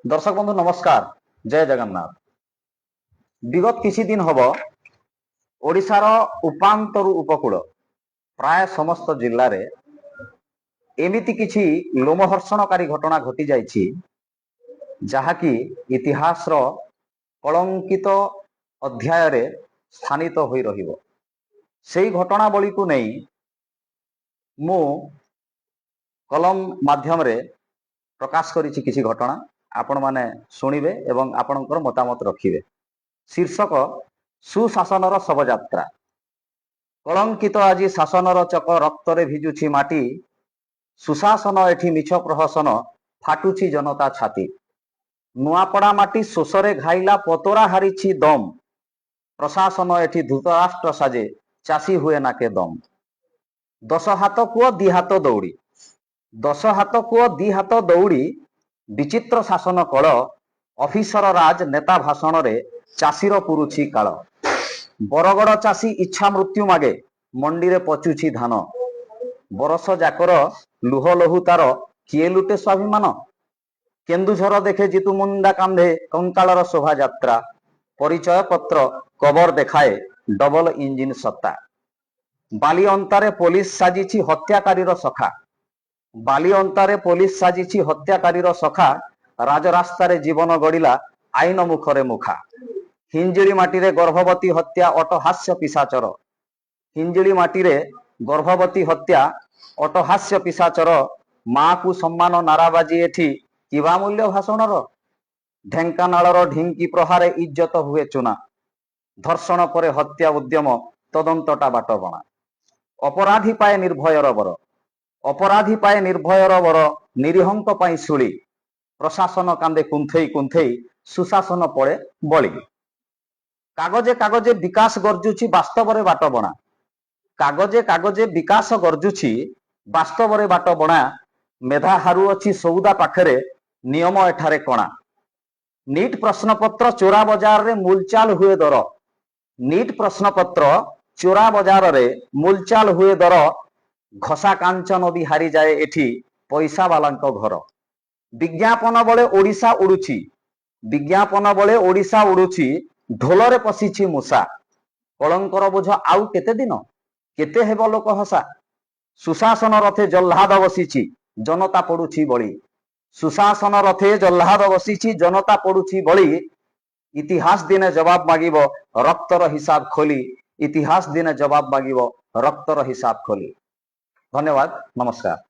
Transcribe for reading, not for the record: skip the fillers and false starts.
ଦର୍ଶକ ବନ୍ଧୁ, ନମସ୍କାର, ଜୟ ଜଗନ୍ନାଥ। ବିଗତ କିଛି ଦିନ ହବ ଓଡ଼ିଶାର ଉପାନ୍ତରୁ ଉପକୂଳ ପ୍ରାୟ ସମସ୍ତ ଜିଲ୍ଲାରେ ଏମିତି କିଛି ଲୋମହର୍ଷଣକାରୀ ଘଟଣା ଘଟି ଯାଇଛି, ଯାହାକି ଇତିହାସର କଳଙ୍କିତ ଅଧ୍ୟାୟରେ ସ୍ଥାନିତ ହୋଇ ରହିବ। ସେଇ ଘଟଣାବଳୀକୁ ନେଇ ମୁଁ କଲମ ମାଧ୍ୟମରେ ପ୍ରକାଶ କରିଛି କିଛି ଘଟଣା। ଆପଣମାନେ ଶୁଣିବେ ଏବଂ ଆପଣଙ୍କର ମତାମତ ରଖିବେ। ଶୀର୍ଷକ, ସୁଶାସନର ଶବଯାତ୍ରା। କଳଙ୍କିତ ଆଜି ଶାସନର ଚକ, ରକ୍ତରେ ଭିଜୁଛି ମାଟି। ସୁଶାସନ ଏଠି ମିଛ ପ୍ରହସନ, ଫାଟୁଛି ଜନତା ଛାତି। ନୂଆପଡ଼ା ମାଟି ଶୋଷରେ ଘାଇଲା, ପତୋରା ହାରିଛି ଦମ୍। ପ୍ରଶାସନ ଏଠି ଧୃତରାଷ୍ଟ୍ର ସାଜେ, ଚାଷୀ ହୁଏ ନାକେ ଦମ୍। ଦଶ ହାତ କୂଅ, ଦି ହାତ ଦଉଡ଼ି, ଦଶ ହାତ କୂଅ, ଦି ହାତ ଦଉଡ଼ି, ବିଚିତ୍ର ଶାସନ କଳ। ଅଫିସର ରାଜ, ନେତା ଭାଷଣରେ ଚାଷୀର ପୁରୁଛି କାଳ। ବରଗଡ଼ ଚାଷୀ ଇଚ୍ଛା ମୃତ୍ୟୁ ମାଗେ, ମଣ୍ଡିରେ ପଚୁଛି ଧାନ। ବରଷ ଯାକର ଲୁହ ଲହୁ ତାର, କିଏ ଲୁଟେ ସ୍ୱାଭିମାନ? କେନ୍ଦୁଝର ଦେଖେ ଜିତୁ ମୁଣ୍ଡା କାନ୍ଧେ କଙ୍କାଳର ଶୋଭାଯାତ୍ରା। ପରିଚୟ ପତ୍ର କବର ଦେଖାଏ ଡବଲ ଇଞ୍ଜିନ ସତ୍ତା। ବାଲିଅନ୍ତାରେ ପୋଲିସ ସାଜିଛି ହତ୍ୟାକାରୀର ସଖା। ବାଲିଅନ୍ତାରେ ପୋଲିସ ସାଜିଛି ହତ୍ୟାକାରୀର ସଖା। ରାଜରାସ୍ତାରେ ଜୀବନ ଗଡ଼ିଲା, ଆଇନ ମୁଖରେ ମୁଖା। ହିଞ୍ଜିଳି ମାଟିରେ ଗର୍ଭବତୀ ହତ୍ୟା, ଅଟହାସ୍ୟ ପିସାଚର। ହିଞ୍ଜିଳି ମାଟିରେ ଗର୍ଭବତୀ ହତ୍ୟା, ଅଟହାସ୍ୟ ପିସାଚର। ମାକୁ ସମ୍ମାନ ନାରାବାଜି ଏଠି କିବା ମୂଲ୍ୟ ଭାଷଣର? ଢେଙ୍କାନାଳର ଢିଙ୍କି ପ୍ରହାରେ ଇଜ୍ଜତ ହୁଏ ଚୁନା। ଧର୍ଷଣ ପରେ ହତ୍ୟା ଉଦ୍ୟମ, ତଦନ୍ତଟା ବାଟବଣା। ଅପରାଧୀ ପାଏ ନିର୍ଭୟର ବର, ଅପରାଧୀ ପାଏ ନିର୍ଭୟର ବର, ନିରୀହଙ୍କ ପାଇଁ ଶୂଳି। ପ୍ରଶାସନ କାନ୍ଦେ କୁନ୍ଥେଇ କୁନ୍ଥେଇ, ସୁଶାସନ ପଡ଼େ ବଳି। କାଗଜେ କାଗଜେ ବିକାଶ ଗର୍ଜୁଛି, ବାସ୍ତବରେ ବାଟବଣା। କାଗଜେ କାଗଜେ ବିକାଶ ଗର୍ଜୁଛି, ବାସ୍ତବରେ ବାଟବଣା। ମେଧା ହାରୁଅଛି ସଉଦା ପାଖରେ, ନିୟମ ଏଠାରେ କଣା। ନିଟ୍ ପ୍ରଶ୍ନପତ୍ର ଚୋରା ବଜାରରେ ମୂଲଚାଲ ହୁଏ ଦର। ନିଟ୍ ପ୍ରଶ୍ନପତ୍ର ଚୋରା ବଜାରରେ ମୂଲଚାଲ ହୁଏ ଦର। ଘସା କାଞ୍ଚନ ବି ହାରିଯାଏ ଏଠି ପଇସା ବାଲାଙ୍କ ଘର। ବିଜ୍ଞାପନ ବଳେ ଓଡ଼ିଶା ଉଡୁଛି, ବିଜ୍ଞାପନ ବଳେ ଓଡ଼ିଶା ଉଡୁଛି, ଢୋଲରେ ପଶିଛି ମୂଷା। କଳଙ୍କର ବୋଝ ଆଉ କେତେ ଦିନ, କେତେ ହେବ ଲୋକ ହସା? ସୁଶାସନ ରଥେ ଜହ୍ଲାଦ ବସିଛି, ଜନତା ପଡୁଛି ବଳି। ସୁଶାସନ ରଥେ ଜହ୍ଲାଦ ବସିଛି, ଜନତା ପଡୁଛି ବଳି। ଇତିହାସ ଦିନେ ଜବାବ ମାଗିବ ରକ୍ତର ହିସାବ ଖୋଲି। ଇତିହାସ ଦିନେ ଜବାବ ମାଗିବ ରକ୍ତର ହିସାବ ଖୋଲି। ଧନ୍ୟବାଦ, ନମସ୍କାର।